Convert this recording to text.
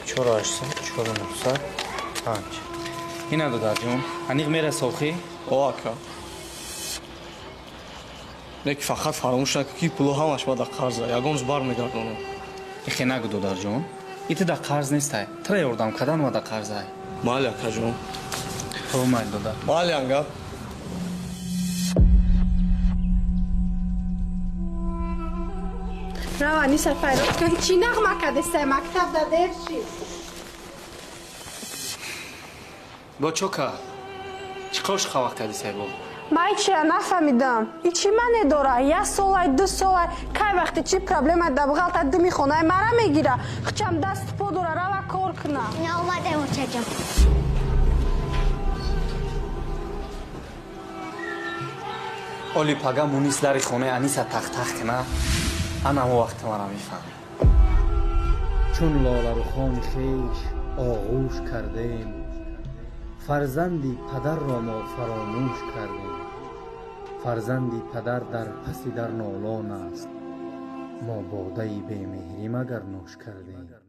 4800, 4900, 5. Ина, додарҷон, аниқ мераса охи? О, ака. Не ки фақат фаромӯш накун, ки пуло ҳамаш ма дар қарза, ягон рӯз бармегардонам. Ихе нагу, додарҷон. Ити дар қарз нестай. Тра ёрдам кардан ма дар қарзай. Майли, акаҷон. Хо, майли, додар. Майли, анга. Рава, Аниса файрод кун. Чӣ нағма кардестай мактаб да дер шид? Бо чока? Чӣ қош хавақ кардисай бо? Ман ҳечира нафаҳмидам. И чӣ маъне дора? Як солай, 2 солай, кай вақте чӣ проблема да бғалта дими хонаи мара мегира. Хичам дасту по дора, рава кор куна. Ина омадем, очаҷон. Оли пага Мунис дари хонаи Аниса тахтах кина, ана ҳамо вақти мара мефаҳмӣ. Чун лоларухони хеш оғӯш кардем, фарзанди падарро мо фаромӯш кардем. Фарзанди падар дар паси дар нолон аст, мо бодаи бемеҳрӣ магар нӯш кардем.